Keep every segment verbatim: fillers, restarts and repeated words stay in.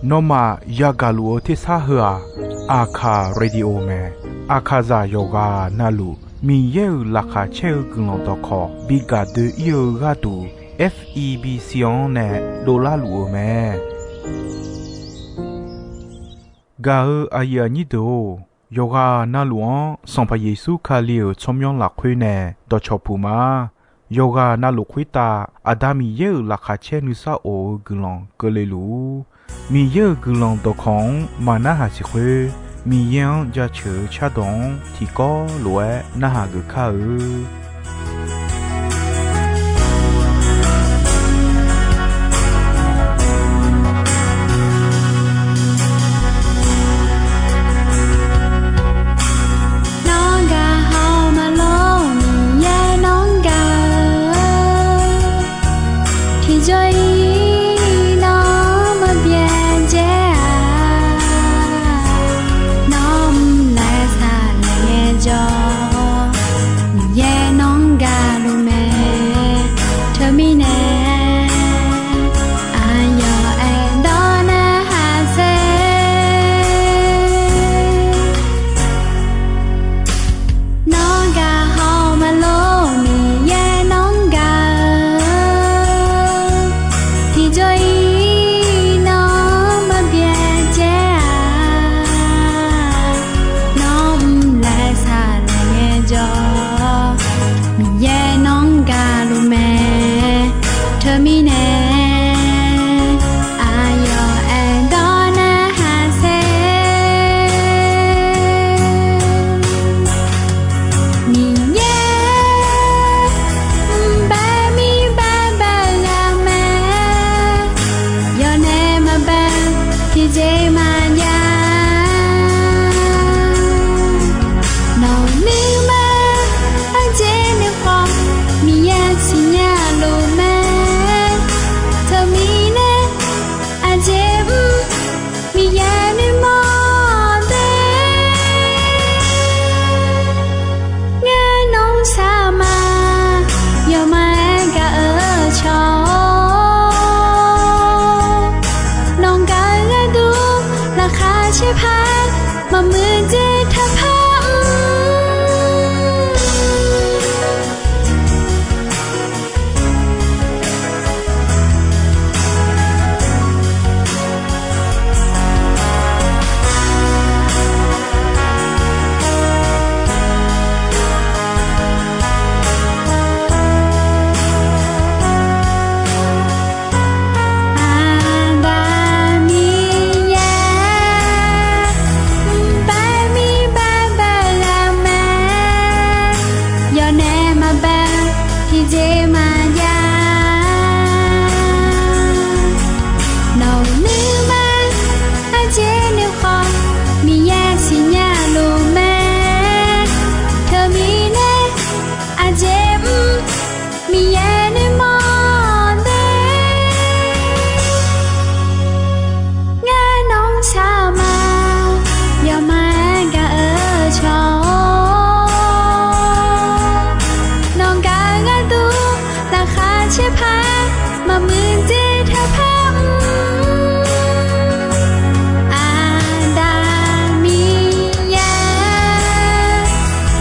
Nawmaf yagaq luf-eu tersar heu-aq, Aqkaq Radio mae. Aqkaqzaq yawqghaq navluf Miqyaer-euq laqkhaq caer-eu guiqlanq dawqkawq bi gaq doe-ir-eu gharduq, F E B C-anr nae dovlar luf-eu mae. Gaq-eu aqyuif aqnyir deuq-or, yawqghaq navluf-anr Sanqpaq Yeqsur Kali-euq tsawrmyanr lafkhoer nae dawqcawq puq ma. Yawqghaq navluf khoertav Aqda Miqyaer-euq laqkhaq caer nuisar of-eu guiqlanq keuvle luf-ur. Miqyaer-euq guiqlanq dawqkawq-anr maqnarhaq siq khoer, Miqyaer-anr jaceuq-eu cardawq-anr tiqkawv lof-aer narhaq geuf kar-eu. Nawr gaq haw maqlor Miqyaer nawr gaq-eu, tiqjawr-ir nawr maqbyav dzae-a. Nawr mr laer saqlaeq ngaejawr, Miqyaer nawr gaq luf mae. Teumirnae aqyawf aerdawr narhaq sher. Nawr gaq haw maqlor Miqyaer nawr gaq-eu, tiqjawr-ir nawr maqbyav dzae-a. Nawr mr laer saqlaeq ngaejawr, Miqyaer nawr gaq luf mae. Teumirnae aqyawf aerdawr narhaq sher. Miqyaer mqbae mir bae bae ghaq mae, yawnaeq maqbae tiqjeq maqjav. Nawq nuima aqjeq nuikhanr Miqyaer siqnya luf mae. Teumirnae aqjeq mr Miqyaer nuimawr de. Ngar nawr saqma yawqma-aer gaq-eu cawq-awr, nawq gaq-eu gharduq laqkhaq caer paq-aer maqmuiq dzer taq paq mr. Aqda Miqyaer mqbae mir bae bae ghaq mae, yawnaeq maqbae tiqjeq maqjav. Nawq nuima aqjeq nuikhanr Miqyaer siqnya luf mae. Teumirnae aqjeq mr Miqyaer nuimawr de. Ngar nawr saqma yawqma-aer gaq-eu cawq-awr, nawq gaq-eu gharduq laqkhaq caer paq-aer maqmuiq dzer taq paq mr. Aqda Miqyaer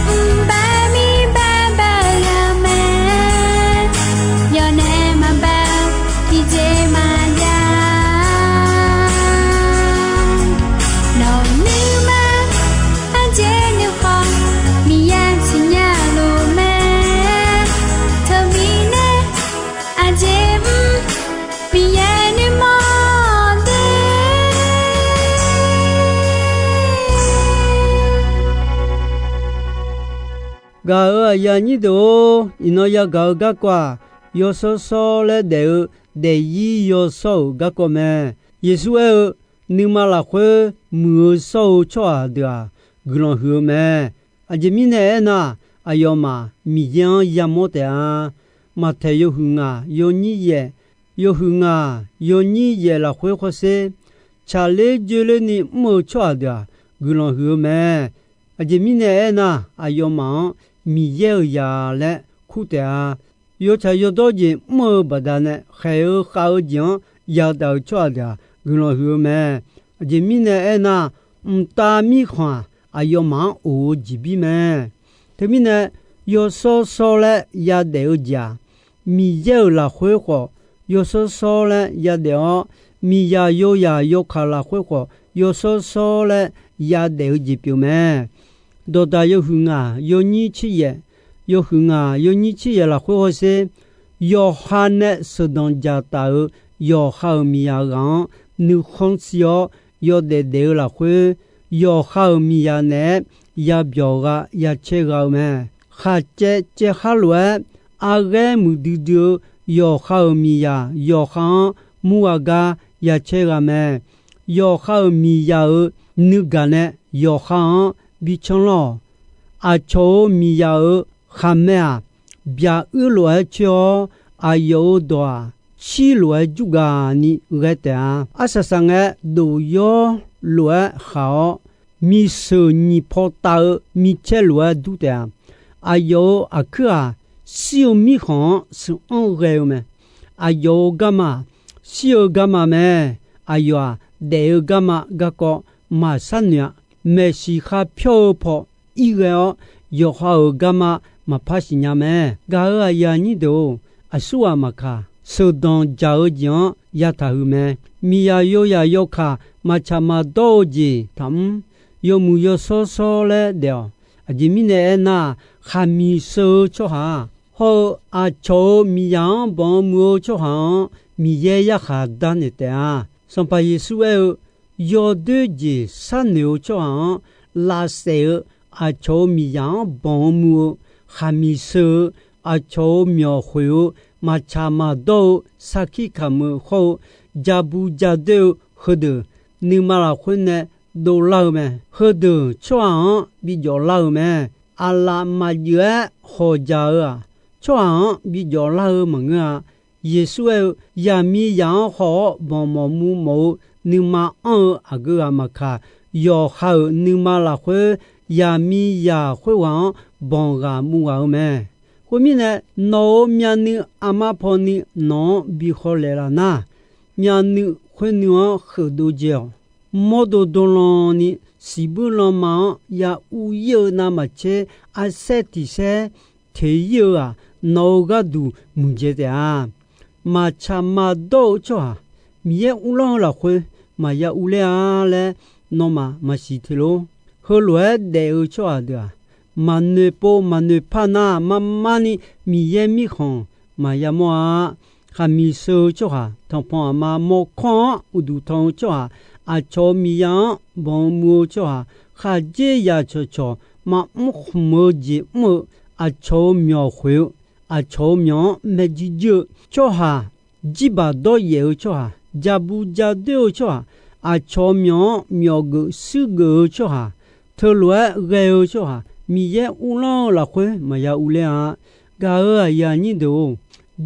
mqbae mir bae bae ghaq mae, yawnaeq maqbae tiqjeq maqjav. Nawq nuima aqjeq nuikhanr Miqyaer siqnya luf mae. Teumirnae aqjeq mr Miqyaer nuimawr de. Gaq-euq aqyuif aqnyir deuq-or, iqnan yagaq-eu garkawv-aq, yawshawr shawr laer daef-eu daefzir yawshawr-euq garkawv mae. Yeqsur aer-eu, nuima lafkhoer muiq-eu shawr-eu tsawrhaq deuq-aq, guiqlanq huiq-eu mae. Aqjeq mirnae aernar, aqyawfmaf Miqyaer-anr yamawr taef-a. Maqtaeq yawhuiq ngaq yawnyir yaef, yawhuiq ngaq yawnyir yaef lafkhoer hawsher, tsaqler joerlerni mr-eu tsawrhaq deuq-aq, guiqlanq huiq-eu mae. Aqjeq mirnae aernar, aqyawfmaf-anr Miqyaer-euq zaq laer kur taef-a. Yawtsaq yawdawr jeq mr-eu baqdanae khaeq-eu khav-eu jeq-anr yadaq-euq tsawrhaq deuq-aq guiqlanq huiq-eu mae. Aqjeq mirnae aernar, mqtav mirkhanq-aq, aqyawfmaf-anr of-eu jeqbir mae. Teumirnae, yawshawr shawr laer yadaef-eu jeq-aq, Miqyaer-euq lafkhoer khawf yawshawr shawr laer yadaef-awr, miqzaq yawzaq yawkaq lafkhoer khawf yawshawr shawr laer yadaef-eu jeq pyeuf mae. Dawqdaq yawhuiq ngaq yawnyir tser yaef, yawhuiq ngaq yawnyir tser yaef lafkhoer hawsher, yawqha nae sheuqdanq dzaqtaf-euq yawqha-euq miqzaq ghaq-anr nuikhanr siq-awr yawdaef daef-eu lafkhoer, yawqha-euq miqzaq naeq-aer yabyawq gha yacaer gha-eu mae. Khaqcaev caev khar lof-aer arghaer muiqdui dui-eu yawqha-euq miqzaq yawqha-anr murghaq gar yacaer gha mae. Yawqha-euq miqzaq-euq nuigaq nae yawqha-anr bi canr lawr-awq. Aqcawq-euq miqzaq-euq khaqmae-aq, byaq uir lof-aer coer-awr, aqyawf-euq dawq-aq, cir lof-aer jurgaq ni ghae taef-a. Arsaq saqngae, dof yawr lof-aer khaq-awr, miqsheuq nyiq paw tav-eu micaer lof-aer dur taef-a. Aqyawf-euq aqkuir-aq, shir-eu mirkhanq-anr sheuq-anr ghae-eu mae. Aqyawf-euq garma-aq, shir-eu garma mae. Aqyawf-aq, daef-eu garma garkawv maqshar noeq-a. Maeqsiq khar pyawr-eu paw ir ghae-awr, yawqha-euq garma maqpar siqnya mae. Gaq-euq aqyuif aqnyir deuq-or, aqsurghaq maqkaq, sheuqdanq dzaq-eu jeq-anr yataq huiq mae. Miqzaq yawzaq yawkaq maqtsaq maqdawr-eu jeq taqmr. Yawmuiq yawshawr shawr laer daef-awq. Aqjeq mirnae aernar, khaqmiq sheu-eu tsawrhaq-aq, hawr-eu aqcawq-euq miqzaq-anr banq-eu muiq-eu tsawrhaq-anr Miqyaer yarkhaq darnaeq taef-a. Sanqpaq Yeqsur aer-eu, yawdoer jeq sharnoeq-eu tsawrhaq-anr lavsaef-eu, aqcawq-euq miqzaq-anr banq-eu muiq-eu, khaqmiq sheu-eu, aqcawq-euq myawq khoeq-eu, maqtsaq maqdawr-eu, sarkir kamq-eu hawr-eu, ja bu ja doer-eu heudeuq, nuima lafkhoer nae dovlar-eu mae. Heudeuq tsawrhaq-anr bi jawf lar-eu mae. Aqlaf maqjeuf-aer hawq jaq-eu-aq, tsawrhaq-anr bi jawf lar-eu maqngeur-a. Yeqsur aer-eu, yaqmiqzaq-anr haw-awr banq mawf muv mawf-eu nuima anr-eu aqgeu ghaq maqkaq, yawqha-euq nuima lafkhoer yaqmiqzaq khoerghaq-anr banq ghaq muv ghaq-eu mae. Khoermirnae, nawq-euq myavnuiv aqma pawni nawq-anr bi hawlaeq laf nar, myavnuiv khoernuiv-anr kheufdov dzae-awq. Mawrdo dawrlan ni siqbuir lanma-anr ya ur ir-eu navmaqtser arsaer tiq saer teq ir-eu-aq, nawq-euq gharduq muiqdzae taef-a. Maqtsaq maqdawr-eu tsawrhaq, Miqyaer uvlanr-eu lafkhoer maqya urler-a laer nawmaf maqsiq te lor. Heulof-aer daef-eu tsawrhaq deuq-aq, maqnoeq pov maqnoeq par nar, marmar ni Miqyaer mirkhanq maqya mawr-a. Khaqmiq sheu-eu tsawrhaq, tanqpanq aqma mawrkawr-anr uqduq tanq-eu tsawrhaq, aqcawq-euq miqzaq-anr banq-eu muiq-eu tsawrhaq, khaqdzerzaq cawqcawq maqmr khmq-eu jeq mr-eu, aqcawq-euq myawq khoeq-eu, aqcawq-euq myawq-anr maerjuir juir-eu tsawrhaq, jirbaq dawryaef-eu tsawrhaq, ja bu ja doer-eu tsawrhaq, aqcawq-euq myawq-anr myawf geuf shuir geuf-eu tsawrhaq, teulof-aer ghae-eu tsawrhaq, Miqyaer uvlanr-eu lafkhoer maqya urler-a. Gaq-euq aqyuif aqnyir deuq-or,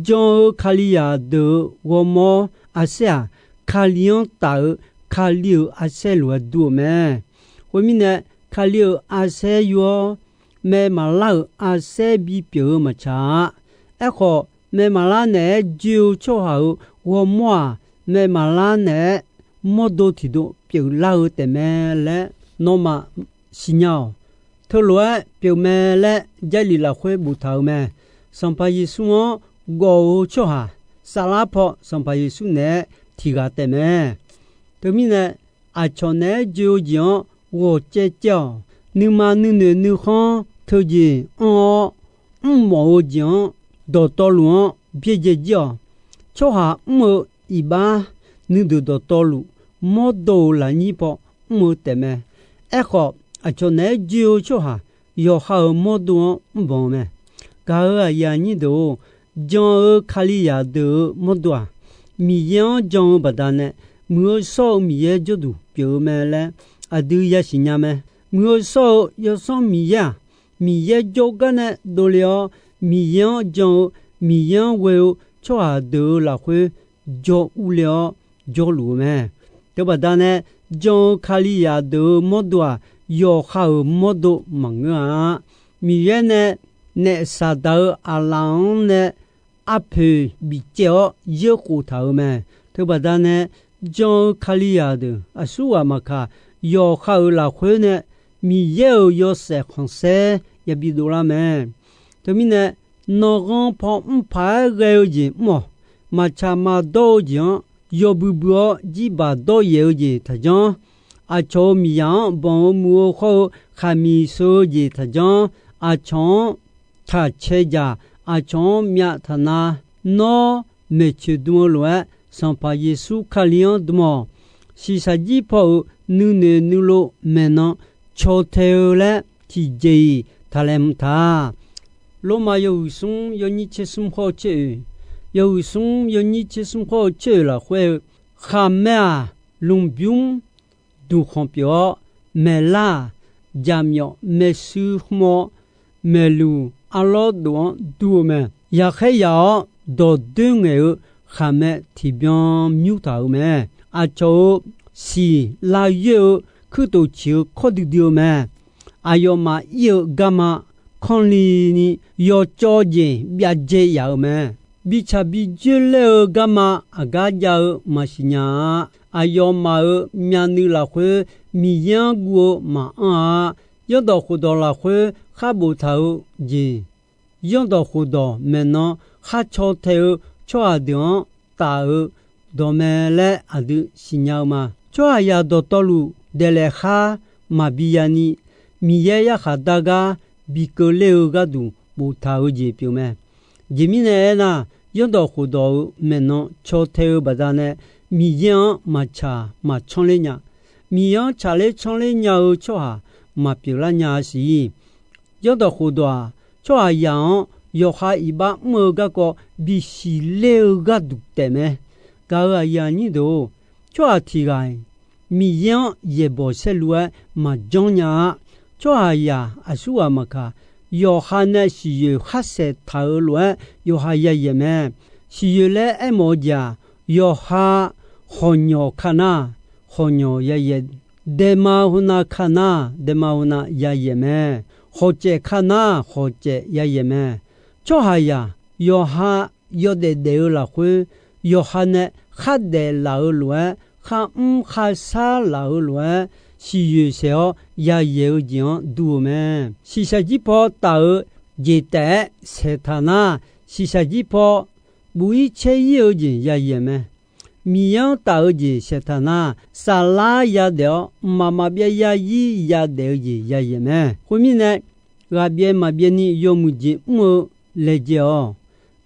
jan-eu Kalizaq deuq-euq ghawrmawr arsaer-aq, Kali-anr taf-eu Kali-euq arsaer lof-aer dur-eu mae. Khoermirnae, Kali-euq arsaer yur-awr, mae maqlar-euq arsaer bipyeuf-eu maqtsaq-a. Aerkhawf, mae maqlar naeq-aer joe-eu tsawrhaq-euq ghawrmawr-aq, mae maqlar naeq-aer mawrdo tiqdov pyeuflar-eu taefmae laer nawmaf siqnya-awq. Teulof-aer pyeufmae laer Jarlif lafkhoer boftaq-euq mae. Sanqpaq Yeqsur-anr gawf-eu tsawrhaq, saflar paw Sanqpaq Yeqsur naeq-aer tiqghaq taefmae. Teumirnae, aqcawq naeq-aer joe-eu jeq-anr ghawq caev caev-awq. Nuima nuinoeq nuikhanr teujeq anr-awr, mrmawf-eu jeq-anr dawqtawvluf-anr byaerdzae jir-awq. Tsawrhaq mr-eu iqbax nuideuq dawqtawvluf, mawrdo-euq lafnyir paw mr-eu taefmae. Aerkhawf, aqcawq naeq-aer joe-eu tsawrhaq yawqha-euq mawrdo-anr mrbanq-eu mae. Gaq-euq aqyuif aqnyir deuq-or, jan-eu Kalizaq deuq-euq mawrdo-aq, Miqyaer-anr jan-eu baqdanae, muiq-eu shawr-eu Miqyaer jawrduq pyeuf-eu mae laer aqdui yasiq nya mae. Muiq-eu shawr-eu Yawsanr Miqyaer-aq, Miqyaer jawrgar nae dovle-awr, Miqyaer-anr jan-eu, Miqyaer-anr ghoe-eu tsawrhaq deuq-euq lafkhoer jawr urle-awr jawrluf-eu mae. Teubaqda nae, jan-eu Kalizaq deuq-euq mawrdo-aq, yawqha-euq mawrdo maqngeur-a. Miqyaer nae naef Saqdaq-euq aqlaf-anr nae arpoeq bifcaev-awr yeurkhof taq-euq mae. Teubaqda nae jan-eu Kalizaq deuq aqsurghaq maqkaq, yawqha-euq lafkhoer nae Miqyaer-euq yawshaef khanqsaer yabi dovlar mae. Teumirnae, nanqghanr paw mr paq-aer ghae-eu jeq mr-awq. Maqtsaq maqdawr-eu jeq-anr yawbui bui-awr jirbaq dawryaef-eu jeq taqjanr. Aqcawq-euq miqzaq-anr banq-eu muiq-eu khawr-eu khaqmiq sheu-eu jeq taqjanr. Aqcawq-anr taq cae dzaq, aqcawq-anr myav taq na. Nawr maeqtsoeq dm-eu lof-aer, Sanqpaq Yeqsur Kali-anr dm-awq. Shiqshaq jir paw-euq nuinoeq nuilov maeqnan caw tae-eu laer tiqjeq-iq taq laeqhmq taq. Lormav yawhuiq smr yawnyir tser smr khawr-eu tser oeq, yawhuiq smr yawnyir tser smr khawr-eu tser oeq lafkhoer-eu, khaqmae-aq, lmqbymr duqkhanq pyeuf-awr, maeqlar-aq, jaqmyawf maershuir khmr-awr, maeqluq arlawr dof-anr dur-eu mae. Yaqkhaer yaq-awr dawqdoer ngaeq-eu khaqmae tiqbyan mymr taq-euq mae. Aqcawq-euq siq lavyoer-eu kuirtof ciq-eu kawr duidui-eu mae. Aqyawfmaf ir-eu garma kanrlini yawcawv jeq byav dzae yaf-euq mae. Bitsaq bi dzoerler-eu garma aqgar jav-eu maqsiq nya-a. Aqyawfmaf-euq myavnuiv lafkhoer Miqyaer-anr guv-eu maqanr-a. Zanrdawq khofdawq lafkhoer khar boftaq-eu jeq, zanrdawq khofdawq maeqnan khar caw tae-eu tsawrhaq deuq-anr taf-eu dawq mae laer aqdui siqnya-eu ma. Tsawrhaqzaq dawqtawvluf daeqlaef khar maqbi yani, Miqyaer yarkhaq dar gar bi keuvler-eu gharduq boftaq-eu jeq pyeuf mae. Aqjeq mirnae aernar, zanrdawq khofdawq-euq maeqnan caw tae-eu baqdanae Miqyaer-anr maqtsaq maqtsanr ler nya. Miqyaer-anr tsaqler tsanr ler nya-eu tsawrhaq maqpyeuf lar nya-a siq. Zanrdawq khofdawq-aq, tsawrhaqzaq-anr yawqha iqbax mr-eu garkawv bisiq ler-eu gharduq taef mae. Gaq-euq aqyuif aqnyir deuq-or, tsawrhaq tiq ghaq-iq Miqyaer-anr yaeqbawq saerlu-aer maqjanr nya-a. Tsawrhaqzaq aqsurghaq maqkaq, yawqha nae siqyoeq khar saeq taq-euq lof-aer yawqha yayaeq mae. Siqyoeq laer aermawf-eu jeq-aq, yawqha khawqnyawq ka nar, khawqnyawq yayaeq, daema heunav ka nar, daema heunav yayaeq mae. Khawqcaef ka nar, khawqcaef yayaeq mae. Tsawrhaqzaq yawqha yawdaef daef-eu lafkhoer, yawqha nae khardaef laf-eu lof-aer, kharmr kharshar laf-eu lof-aer, siqyoeq saeq-awr yayaeq-eu jeq-anr dur-eu mae. Shiqshaq jir paw taf-eu jeq taef-aer saeqtaq nar, shiqshaq jir paw buq-ir caer-ir-eu jeq yayaeq mae. Miqyaer-anr taf-eu jeq saeqtaq nar, saflar yadaef-awr mqmaq maqbyav yarzir yadaef-eu jeq yayaeq mae. Khoermirnae, ghaqbyaev maqbyaevni yawmuiq jeq mr-eu laejae-awq.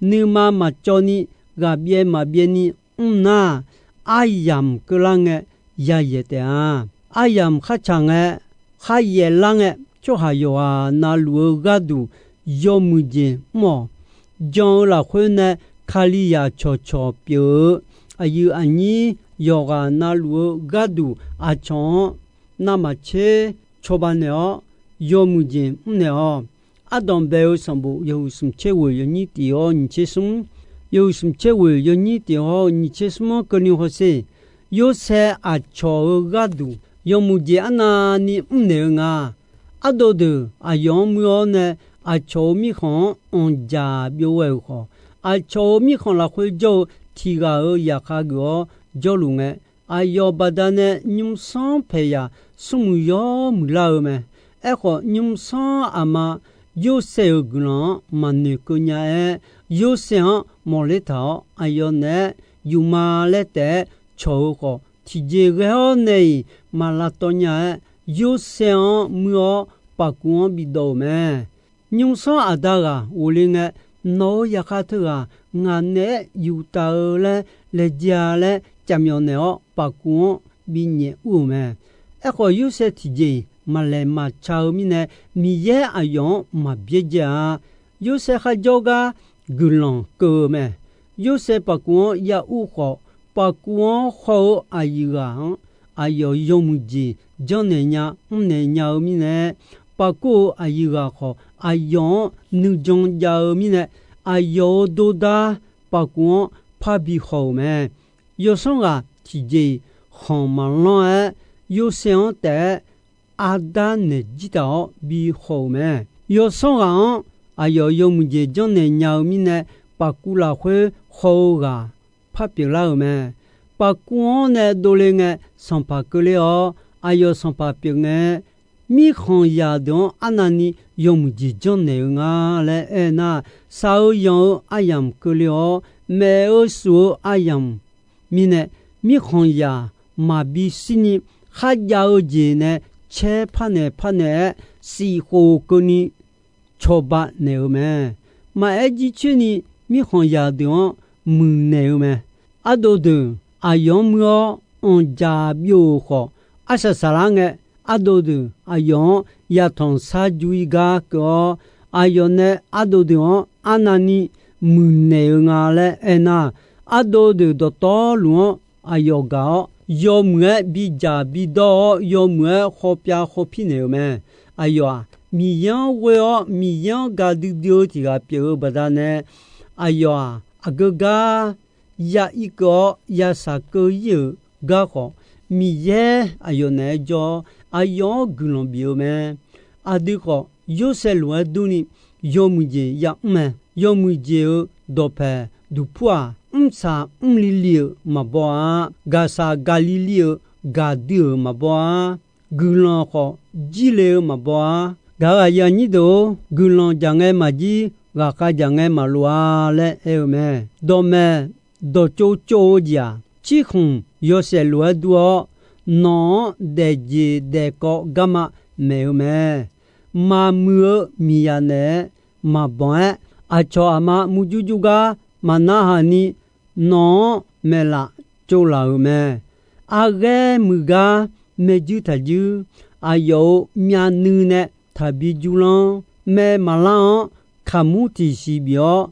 Nuima maqcawvni ghaqbyaev maqbyaevni mr nar, aryamq keuvlar ngae yayaeq taef-a. Aryamq khartsaq ngae, kharyaef lar ngae, tsawrhaq yawqghaq navluf-eu gharduq yawmuiq jeq mr-awq. Jan-eu lafkhoer nae Kalizaq cawqcawq pyeuf-eu aqyuif aqnyir yawqghaq navluf-eu gharduq aqcawq-anr navmaqtser cawba naeq-awr, yawmuiq jeq mrnaeq-awq. Ardanq bae-eu sanqbof yawhuiq smq tser ghoeq yawnyir tif hawr nyiq tser smr, yawhuiq smq tser ghoeq yawnyir tif hawr nyiq tser smr-anr keuvni hawsher. Yorsaev aqcawq-eu gharduq yawmuiq jeq arnavni mrnaeq-eu nga. Ardov deuq aqyawf-anr muir-awr nae, aqcawq-euq mirkhanq-anr anqdzaq byov ghae-euq khawf, aqcawq-euq mirkhanq lafkhoer jawr-eu tiq ghaq-euq zaqkhav geuf-awr jawrluf ngae, aqyawf baqdanae nymrsanr paeqyaq smrmuiq yawr muiqlar-eu mae. Aerkhawf, nymrsanr aqma Yorsaev-euq guiqlanq-anr maqnoeqkeuv nya-aer, Yorsaev-anr mawqler taq-awr aqyawf naeq-aer yufma laer taef-aer cawq-eu khawf, tiqjeq ghae-awr nae-iq maq lavtawv nya-aer, Yorsaev-anr muir-awr paqkuv-anr bidawv-euq mae. Nymrsanr aqda ghaq ghofle ngae, nawq-euq zaqkhav teughaq ngaq naeq-aer yuf taf-eu laer laejae-a laer cafmyawf naeq-awr paqkuv-anr binyaef ur-euq mae. Aerkhawf, Yorsaev tiqjeq-iq maqlaeq maqca-eu mirnae, Miqyaer aqyawf-anr maqbyaerdzae-a. Yorsaev kharjawr gar guiqlanq keuv-eu mae. Yorsaev paqkuv-anr ya ur khawf, paqkuv-anr haw-eu aqyuif ghaq-anr aqyawf yawmuiq jeq janrnaeq nya mrnaeq nya-eu mirnae, paqkuv-euq aqyuif ghaq khawf aqyawf-anr nuijan jav-eu mirnae, aqyawf-euq dordar paqkuv-anr parbi haw-euq mae. Yawsanr ghaq tiqjeq-iq khanq maqlanr-aer, Yorsaev-anr taef-aer arda naeq jir taq-awr bi haw-euq mae. Yawsanr ghaq-anr aqyawf yawmuiq jeq janrnaeq nya-eu mirnae, paqkuv lafkhoer haw-eu ghaq par pyeuflar-euq mae. Paqkuv-anr nae dovle ngae, sanqpaq keuvler-awr, aqyawf sanqpaq pyeufngae, mirkhanq zaq deuq-anr arnavni yawmuiq jeq janrnaeq-eu nga laer aernar, shaq-eu yanq-eu aryamq keuvle-awr, maef-eu suf-eu aryamq mirnae, mirkhanq zaq maqbi shirni kharjav-eu jeq nae caer parnaeq parnaeq-aer, shif khof keuvni cawba naeq-eu mae. Maqaer jircoerni mirkhanq zaq deuq-anr muiqnaeq-eu mae. Ardov deuq aqyawf-anr muir-awr, anqdzaq byov-euq khawf, arsaq saqlar ngae, ardov deuq aqyawf-anr yatanq shar jur-ir gar keuv-awr, aqyawf nae ardov deuq-anr arnavni muiqnaeq-eu nga laer aernar, ardov deuq dawqtawvluf-anr aqyawf gaq-awr, yawmuiq-aer bidzaq bidawr-awr, yawmuiq-aer khawpyav khawpir naeq-euq mae. Aqyawf-aq, Miqyaer-anr ghoe-awr, Miqyaer-anr gaqdui dui-eu tiq ghaq pyeuf-eu baqdanae, aqyawf-aq, aqgeu gar ya irkeuv-awr, ya shaq keuv-ir-euq gar khawf, Miqyaer aqyawf naeq-aer jawr-awr, aqyawf-anr guiqlanq bif-eu mae. Aqdui khawf, Yorsaev lof-aer durni, yawmuiq jeq yamr mae. Yawmuiq jeq-euq dawqpaeq duqpur-aq, mrsaq mrli li-euq maqbaw-a. Gaqshaq gaqli li-euq gaqdui-euq maqbaw-a. Guiqlanq khawf, jirle-eu maqbaw-a. Gaq-euq aqyuif aqnyir deuq-or, guiqlanq dzaq ngae maqjir, ghaqkhav dzaq ngae maqlof-a laer aer-eu mae. Dawqmaeq dawqtsov tsov-eu jeq-aq, cirkhmq yawshaef lof-aer dur-awr, nawq-anr daefjeq daefkawv garma maeq-eu mae. Maqmuiq-eu miqzaq naeq-aer maqbanq-aer, aqcawq aqma murjur jur gar maqnarhaq ni, nawq-anr maeqlaf tsovlaf-euq mae. Arghaer muiq gar maerjuir taqjuir, aqyawf-euq myavnuiv nae taqbi jurlanr, mae maqlar-anr kaqmur tiqsiq bif-awr,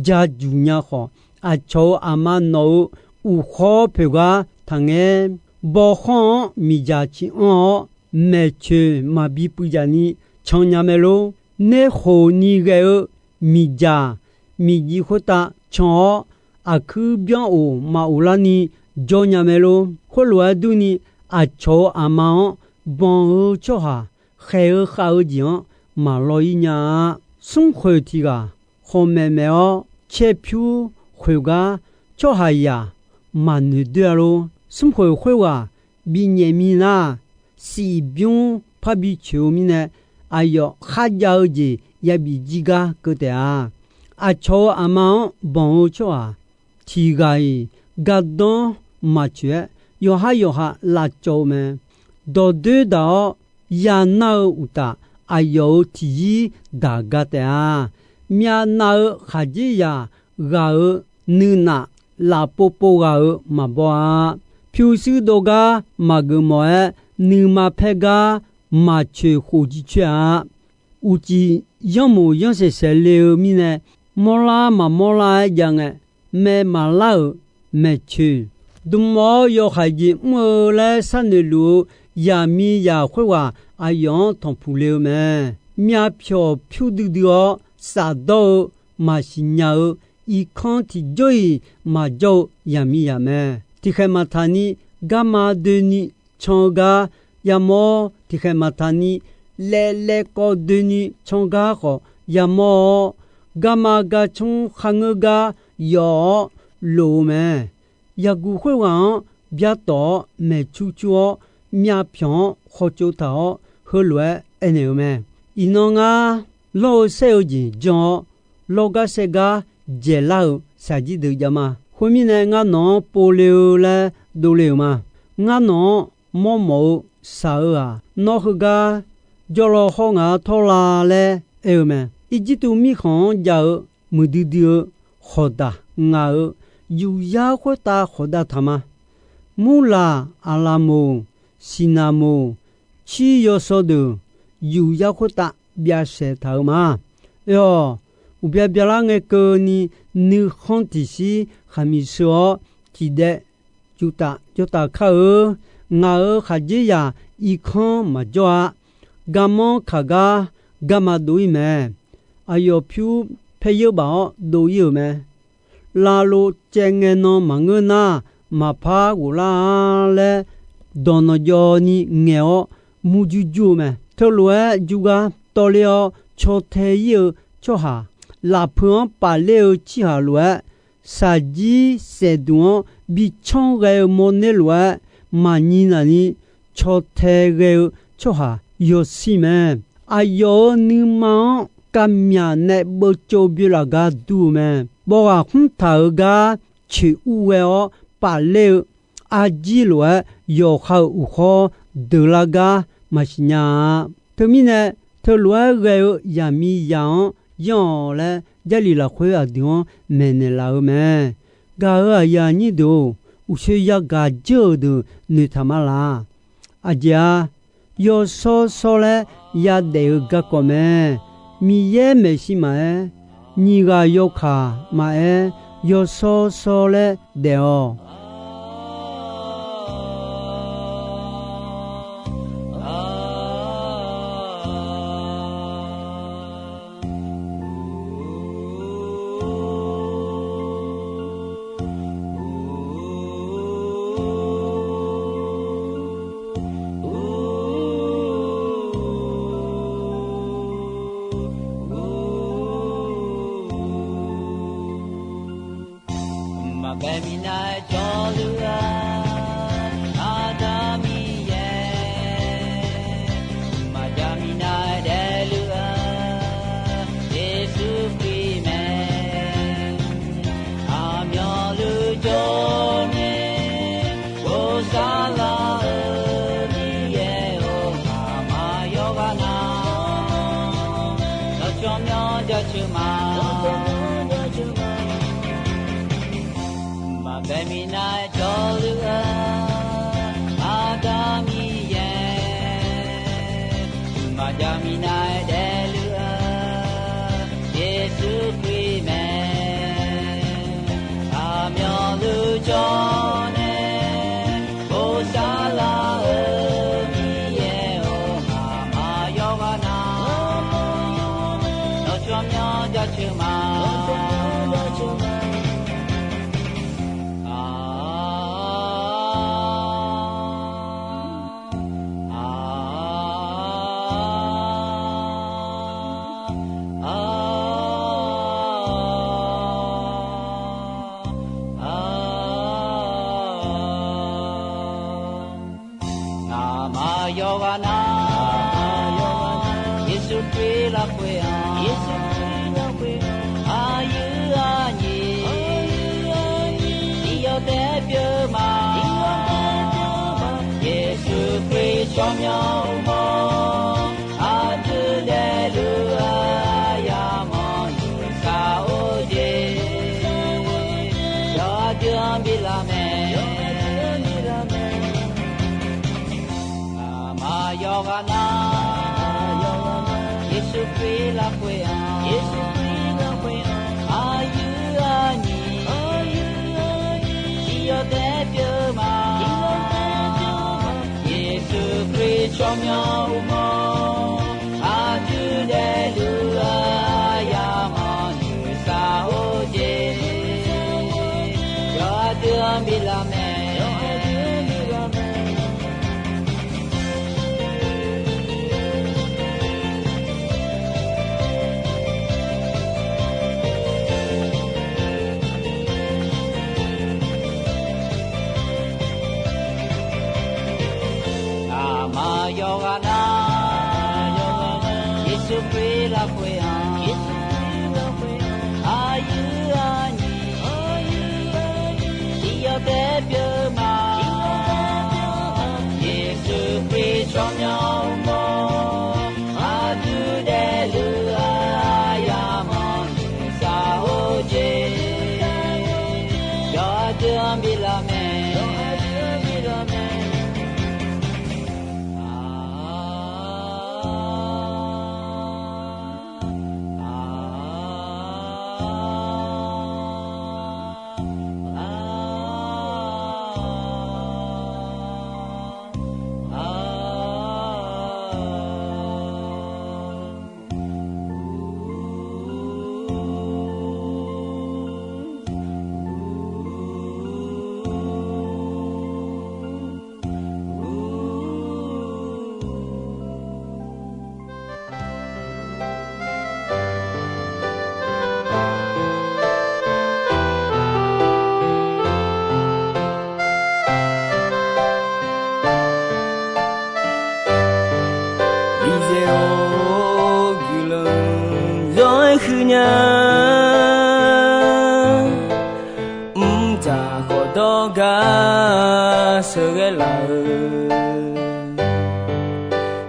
ja juq nya khawf, aqcawq-euq aqma nawq-euq uqkhawr poeq gar taqngaer. Bawkhanr-anr miqdzaq ciq anr-awr, maeqcoeq maqbi puivdzaq ni can nya mae lor. Nerkhof ni ghae-eu miqdzaq miqjiv khoertav can-awr, aqkuir byanr of maq of larni jawr nya mae lor. Khoerlof-aer durni, aqcawq-euq aqma-anr banq-eu tsawrhaq khaeq-eu khav-eu jeq-anr maqlaw-ir nya-a. Smrkhoeq tiq ghaq khawqmaeq maeq-awr caerpyur khoeq gar tsawrhaqzaq maqnoeq doer-a lor. Smrkhoeq khoerghaq binyaef mir nar, shif bymr parbi coeq-eu mirnae, aqyawf kharjav-eu jeq yabif jir gar keuv taef-a. Aqcawq-euq aqma-anr banq-eu tsawrhaq tiq ghaq-iq gardanr maqcoeq-aer, yawqhar yawqha lavcawv-eu mae. Dawqdoer daq-awr yanar-eu uqtaf, aqyawf-euq tiqyir daq ga taef-a. Myavnav-eu khaqdzerzaq ghaq-euq nuinaf lafpov pov ghaq-euq maqbaw-a. Pyurshuir dov gar maqgeuf mawf-aer, nuima paer gar maqcoeq khof jircoer-a. Uqcif yanrmoq yanrsaeq saeq le-eu mirnae, mawrlar maqmawr lar-aer jav ngae, mae maqlar-euq maeqcoeq dm-awr yawhaiq jeq mr-eu laer sharnoeq luf-eu zaqmiqzaq khoerghaq aqyawf-anr tanqpuq le-eu mae. Myavpyawq pyur duidui-awr safdawr-eu maqsiqnya-eu irkanr tiqjawr-iq maqjawr-eu zaqmiqzaq mae. Tiqkhaeq maqtaq ni garma doeni can-eu gar yamawr, tiqkhaeq maqtaq ni laev laev kawv doeni can gar khawf yamawr-awr, garma garcmr kharngeur gar yawf-awr lof-eu mae. Yaqguq khoerghaq-anr byar tawf-awr maeqcur cur-awr, myavpyawq-anr khawtsov taq-awr heulof-aer aernaeq-eu mae. Iqnan ngar lawr-eu saer-eu jeq jan-awr, lawr gar saer gar dzaeqlar-euq shaqjir deuq jav ma. Khoermirnae, ngar nawq-anr pov le-eu laer dovle-euq ma. Ngar nawq-anr mawrmawf-eu shaq-eu-aq, nawr heugar jawrlaw hawr ngaq-anr tawrla laer aer-eu mae. Irjirtuv mirkhanq-anr jav-eu muiqdui dui-eu khawqdaq ngaq-euq yufyar khoertav khawqdav taq ma. Murlaq, Aqlaqmoq, Siqnaqmoq, cir yawsaw deuq yufyar khoertav byavsaeq taq-eu ma. Aer-awq, uqbya byalar ngae keuvni nuikhanr tiqshir khaqmiq sheu-awr, tiqdaev juftaf jawrtaf kar-eu. Ngaq-euq khaqdzerzaq irkanr maqjawr-a. Garmanr kaq gar garma dov-ir mae. Aqyawf pyur paer yeur baf-awr dov-ir-euq mae. Lavlov caev ngae nan maqngeur nar, maqpar ghoflar-a laer, dawq nanqjawv ni ngaeq-awr murjur jur-eu mae. Teulof-aer jur gar tawvler-awr caw tae-ir-eu tsawrhaq, lafpeu-anr pafler-eu tsirhaq lof-aer, shaqjir saefdmq-anr bi canr ghae-eu mawrner lof-aer, maqnyi naqni caw tae ghae-eu tsawrhaq yawshir mae. Aqyawf-euq nuima-anr kavmyaq nae beuvtsov byoelaf gar dur-eu mae. Bawq ghaq khmr taq-euq gar coeq ur ghae-awr pafler-eu arjir lof-aer, yawqha-euq uqkhawr deuqlar gar maqsiq nya-a. Teumirnae, teulof-aer ghae-eu zaqmiqzaq-anr yanr-awq laer, Jarlif lafkhoer aqdui-anr maeqnaeq laf-eu mae. Gaq-euq aqyuif aqnyir deuq-or, uqshoe yagaq dzeur-euq deuq noeqtaq ma laq. Aqjeq-a, yawshawr shawr laer yadaef-eu garkawv mae. Miqyaer maeqshi maqaer, nyiq ghaq yawkaq maqaer, yawshawr shawr laer daef-awq. Maqbae minav-aer jawrluf-eu Aqda Miqyaer, maqjav minav-aer daefluf-eu Yeqsur Kali mae. Aqmyanluf jawrnae bosav lar-eu Miqyaer-or, ngaqma yawqghaq na nawr tsawrmyanr jaceuq ma. Maqbae minav-aer jawrluf-eu Aqda Miqyaer, maqjav minav-aer daefluf-eu Yeqsur Kali mae. Aqmyanluf jawrnae bosav lar-eu Miqyaer-or, ngaqma yawqghaq na nawr tsawrmyanr jaceuq ma. Ngaqma yawqghaq na Yeqsur Kali lafkhoer-anr, aqyuif aqnyir tiqyawq taef pyeuf ma. Yeqsur Kali tsawrmyanr uqmawr aqdui daefluf-eu yamawr nuisar-or jeq, yawqha dui-anr bi laf mae. Ngaqma yawqghaq na Yeqsur Kali lafkhoer-anr, aqyuif aqnyir tiqyawq taef pyeuf ma. Yeqsur Kali tsawrmyanr uqmawr aqdui daefluf-eu yamawr nuisar-or jeq, yawqha dui-anr bi laf mae. Ngaqma yawqghaq na Yeqsur Kali lafkhoer-anr, aqyuif aqnyir tiqyawq taef pyeuf ma. Yeqsur Kali tsawrmyanr uqmawr aqdui daefluf-eu yamawr nuisar-or jeq, yawqha dui-anr bi laf mae. dawrgar sheuqghae laf-eu,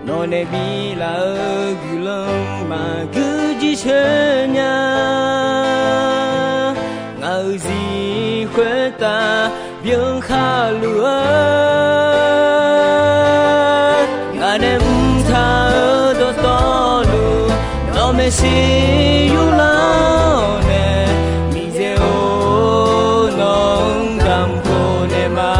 nawq nae biflaf-eu guiqlanq maqguir jirsheu nya. Ngaq-euq zif khoertav byan khaluf-eu, ngaq nae mrtaq-eu dawqtawvluf, nawq maeqshi yurlar-awr nae, miqdzaeq-or, nawq-anr damq khof naeq ma.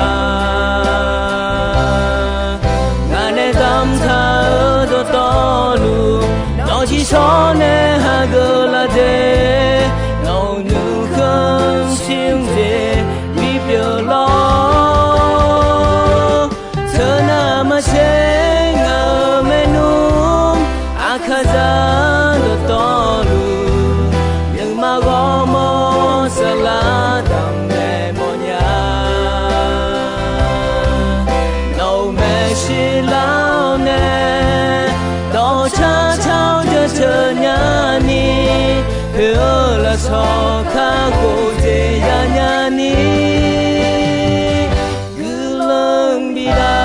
Ngaq nae damqtaq-eu dawqtawvluf, nawq ciqshawr nae hageuf laf de, nawq-euq nuikhanr shir-anr jeq bipyeuf lawr. Teunav maqtser ngaq-euq maernmr, aqkaqzaq dawqtawvluf, nuima ghawrmawr saflar damq naeq mawfnya. Nawq-euq maeqshi lar-awr nae, dawqcar car-awr jaceuq nyani, poeq-eu lafsawq kakhof jeq yanya ni, guiqlanq bif lar.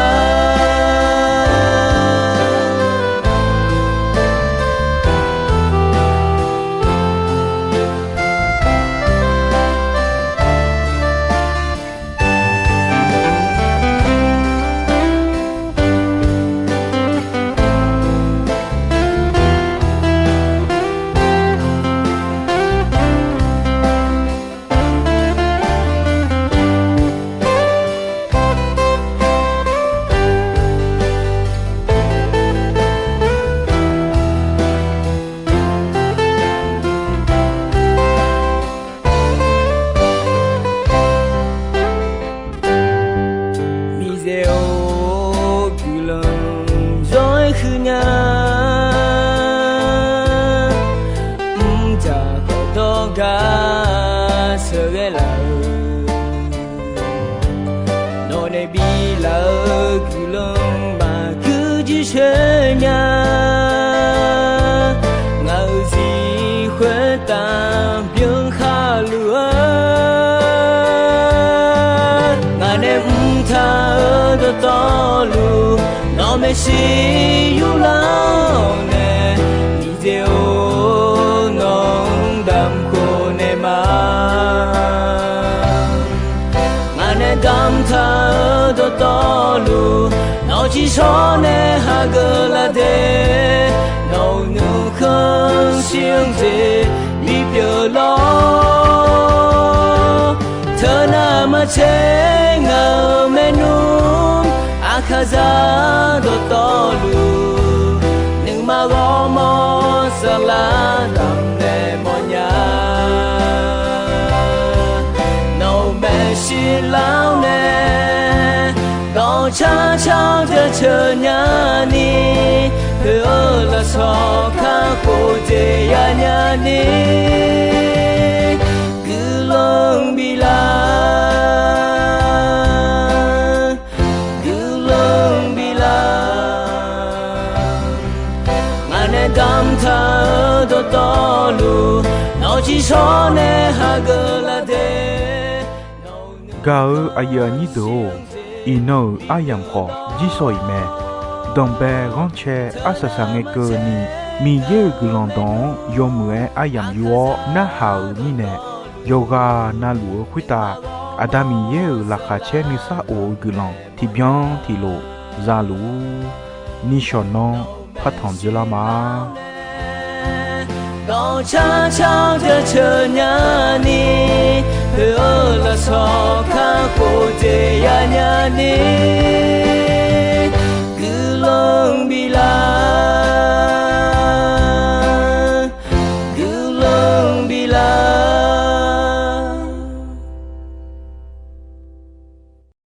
Miqdzaeq-or, guiqlanq zawr-aer huiq nya. Mrjaq khawf dawrgar sheuqghae laf-eu, nawq nae biflaf-eu guiqlanq maqguir jirsheu nya. Ngaq-euq zif khoertav byan khaluf-eu, ngaq nae mrtaq-eu dawqtawvluf, nawq maeqshi yurlar-awr nae, miqdzaeq-or, nawq-anr damq khof naeq ma. Ngaq nae damqtaq-eu dawqtawvluf, nawq ciqshawr nae hageuf laf de, nawq-euq nuikhanr shir-anr jeq bipyeuf lawr. Teunav maqtser ngaq-euq maernmr, aqkaqzaq dawqtawvluf, nuima ghawrmawr saflar damq naeq mawfnya. Nawq-euq maeqshi lar-awr nae, dawqcar car-awr jaceuq nyani, poeq-eu lafsawq kakhof jeq yanya ni, guiqlanq bif lar. Guiqlanq bif lar. Ngaq nae damqtaq-eu dawqtawvluf, nawq ciqshawr nae hageuf laf de. Gaq-eu aqyuif aqnyir deuq-or, iqnan-euq aryamq khawf jirshaw-iq mae. Danqbae ghanrcae arsaq saq ngae keuvni, Miqyaer-euq guiqlanq dawq-anr yawmuiq-aer aryamq yur-awr narhaq-euq mirnae, yawqghaq navluf-eu khoertav Aqda Miqyaer-euq laqkhaq caer nuisar of-eu guiqlanq tiqbyan tiqlof za luf-ur. Nishawq nanr partanq dzoerlar ma. Dawqcar car-awr jaceuq nyani, poeq-eu lafsawq kakhof jeq yanya ni, guiq